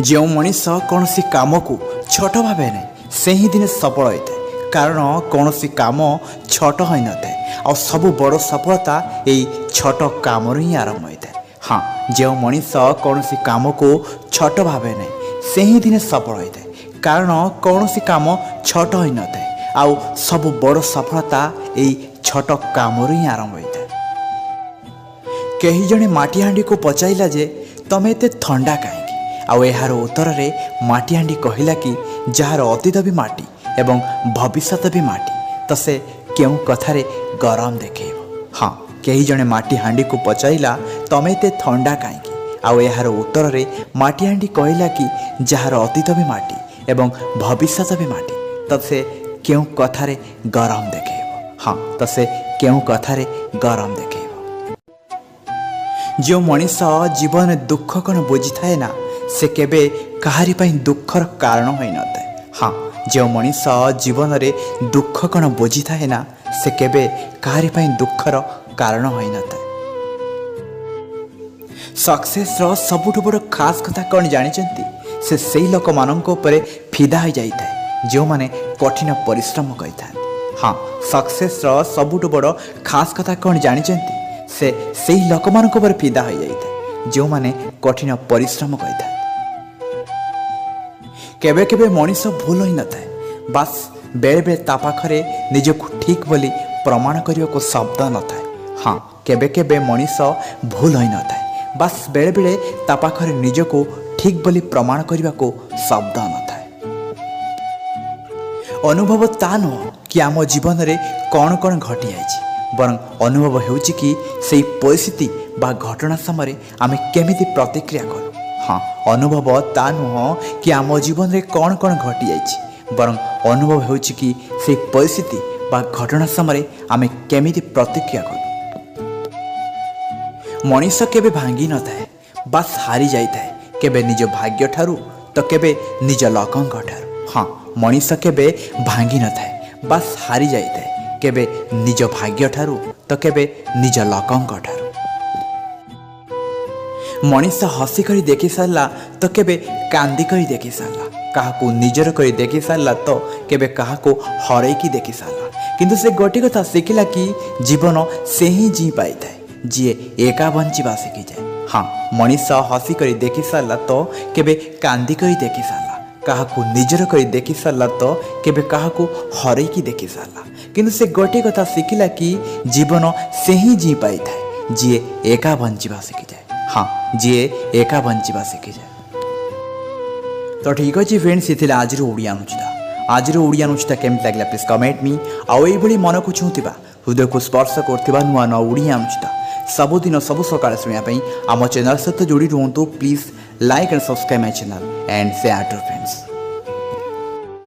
ଯେଉଁ ମଣିଷ କୌଣସି କାମକୁ ଛୋଟ ଭାବେ ନାହିଁ, ସେ ହିଁ ଦିନେ ସଫଳ ହୋଇଥାଏ। କାରଣ କୌଣସି କାମ ଛୋଟ ହୋଇନଥାଏ, ଆଉ ସବୁ ବଡ଼ ସଫଳତା ଏଇ ଛୋଟ କାମରୁ ହିଁ ଆରମ୍ଭ ହୋଇଥାଏ। ହଁ, ଯେଉଁ ମଣିଷ କୌଣସି କାମକୁ ଛୋଟ ଭାବେ ନାହିଁ, ସେ ହିଁ ଦିନେ ସଫଳ ହୋଇଥାଏ। କାରଣ କୌଣସି କାମ ଛୋଟ ହୋଇନଥାଏ, ଆଉ ସବୁ ବଡ଼ ସଫଳତା ଏଇ ଛୋଟ କାମରୁ ହିଁ ଆରମ୍ଭ ହୋଇଥାଏ। କେହି ଜଣେ ମାଟିହାଣ୍ଡିକୁ ପଚାରିଲା ଯେ ତମେ ଏତେ ଥଣ୍ଡା କାହିଁକି? ଆଉ ଏହାର ଉତ୍ତରରେ ମାଟିହାଣ୍ଡି କହିଲା କି ଯାହାର ଅତୀତ ବି ମାଟି ଏବଂ ଭବିଷ୍ୟତ ବି ମାଟି, ତ ସେ କେଉଁ କଥାରେ ଗରମ ଦେଖେଇବ? ହଁ, କେହି ଜଣେ ମାଟିହାଣ୍ଡିକୁ ପଚାରିଲା ତମେ ଏତେ ଥଣ୍ଡା କାହିଁକି? ଆଉ ଏହାର ଉତ୍ତରରେ ମାଟିହାଣ୍ଡି କହିଲା କି ଯାହାର ଅତୀତ ବି ମାଟି ଏବଂ ଭବିଷ୍ୟତ ବି ମାଟି, ତ ସେ କେଉଁ କଥାରେ ଗରମ ଦେଖେଇବ? ହଁ, ତ ସେ କେଉଁ କଥାରେ ଗରମ ଦେଖେଇବ? ଯେଉଁ ମଣିଷ ଜୀବନରେ ଦୁଃଖ କ'ଣ ବୁଝିଥାଏ ନା, ସେ କେବେ କାହାରି ପାଇଁ ଦୁଃଖର କାରଣ ହୋଇନଥାଏ। ହଁ, ଯେଉଁ ମଣିଷ ଜୀବନରେ ଦୁଃଖ କ'ଣ ବୁଝିଥାଏ ନା, ସେ କେବେ କାହାରି ପାଇଁ ଦୁଃଖର କାରଣ ହୋଇନଥାଏ। ସକ୍ସେସ୍ର ସବୁଠୁ ବଡ଼ ଖାସ୍ କଥା କ'ଣ ଜାଣିଛନ୍ତି? ସେ ସେଇ ଲୋକମାନଙ୍କ ଉପରେ ଫିଦା ହୋଇଯାଇଥାଏ ଯେଉଁମାନେ କଠିନ ପରିଶ୍ରମ କରିଥାନ୍ତି। ହଁ, ସକ୍ସେସ୍ର ସବୁଠୁ ବଡ଼ ଖାସ୍ କଥା କ'ଣ ଜାଣିଛନ୍ତି? ସେ ସେଇ ଲୋକମାନଙ୍କ ଉପରେ ଫିଦା ହୋଇଯାଇଥାଏ ଯେଉଁମାନେ କଠିନ ପରିଶ୍ରମ କରିଥାନ୍ତି। କେବେ କେବେ ମଣିଷ ଭୁଲ ହୋଇନଥାଏ, ବାସ୍ ବେଳେବେଳେ ତା ପାଖରେ ନିଜକୁ ଠିକ୍ ବୋଲି ପ୍ରମାଣ କରିବାକୁ ଶବ୍ଦ ନଥାଏ। ହଁ, କେବେ କେବେ ମଣିଷ ଭୁଲ ହୋଇନଥାଏ, ବାସ୍ ବେଳେବେଳେ ତା ପାଖରେ ନିଜକୁ ଠିକ୍ ବୋଲି ପ୍ରମାଣ କରିବାକୁ ଶବ୍ଦ ନଥାଏ। ଅନୁଭବ ତା ନୁହଁ କି ଆମ ଜୀବନରେ କ'ଣ କ'ଣ ଘଟିଯାଇଛି, ବରଂ ଅନୁଭବ ହେଉଛି କି ସେଇ ପରିସ୍ଥିତି ବା ଘଟଣା ସମୟରେ ଆମେ କେମିତି ପ୍ରତିକ୍ରିୟା କଲୁ। ହଁ, ଅନୁଭବ ତା ନୁହଁ କି ଆମ ଜୀବନରେ କ'ଣ କ'ଣ ଘଟିଯାଇଛି, ବରଂ ଅନୁଭବ ହେଉଛି କି ସେଇ ପରିସ୍ଥିତି ବା ଘଟଣା ସମୟରେ ଆମେ କେମିତି ପ୍ରତିକ୍ରିୟା କଲୁ। ମଣିଷ କେବେ ଭାଙ୍ଗି ନଥାଏ, ବାସ୍ ହାରି ଯାଇଥାଏ, କେବେ ନିଜ ଭାଗ୍ୟଠାରୁ ତ କେବେ ନିଜ ଲୋକଙ୍କ ଠାରୁ। ହଁ, ମଣିଷ କେବେ ଭାଙ୍ଗି ନଥାଏ, ବାସ୍ ହାରି ଯାଇଥାଏ, କେବେ ନିଜ ଭାଗ୍ୟଠାରୁ ତ କେବେ ନିଜ ଲୋକଙ୍କ ଠାରୁ। ମଣିଷ ହସି କରି ଦେଖି ସାରିଲା ତ କେବେ କାନ୍ଦି କରି ଦେଖି ସାରିଲା, କାହାକୁ ନିଜର କରି ଦେଖି ସାରିଲା ତ କେବେ କାହାକୁ ହରେଇକି ଦେଖି ସାରିଲା, କିନ୍ତୁ ସେ ଗୋଟିଏ କଥା ଶିଖିଲା କି ଜୀବନ ସେ ହିଁ ଜିଇଁ ପାଇଥାଏ ଯିଏ ଏକା ବଞ୍ଚିବା ଶିଖିଯାଏ। ହଁ, ମଣିଷ ହସି କରି ଦେଖି ସାରିଲା ତ କେବେ କାନ୍ଦି କରି ଦେଖି ସାରିଲା, କାହାକୁ ନିଜର କରି ଦେଖି ସାରିଲା ତ କେବେ କାହାକୁ ହରେଇକି ଦେଖି ସାରିଲା, କିନ୍ତୁ ସେ ଗୋଟିଏ କଥା ଶିଖିଲା କି ଜୀବନ ସେ ହିଁ ଜିଇଁ ପାଇଥାଏ ଯିଏ ଏକା ବଞ୍ଚିବା ଶିଖିଯାଏ। ହଁ, ଯିଏ ଏକା ବଞ୍ଚିବା ଶିଖିଯାଏ। ତ ଠିକ୍ ଅଛି ଫ୍ରେଣ୍ଡସ୍, ଏ ଥିଲା ଆଜିର ଓଡ଼ିଆ ଅନୁଚିତା। ଆଜିର ଓଡ଼ିଆ ଅନୁଚିତା କେମିତି ଲାଗିଲା ପ୍ଲିଜ୍ କମେଣ୍ଟ ମି। ଆଉ ଏଇଭଳି ମନକୁ ଛୁଉଁଥିବା, ହୃଦୟକୁ ସ୍ପର୍ଶ କରୁଥିବା ନୂଆ ନୂଆ ଓଡ଼ିଆ ଅନୁଚିତା ସବୁଦିନ ସବୁ ସକାଳେ ଶୁଣିବା ପାଇଁ ଆମ ଚ୍ୟାନେଲ୍ ସହିତ ଯୋଡ଼ି ରୁହନ୍ତୁ। Please like and subscribe my channel and share to friends.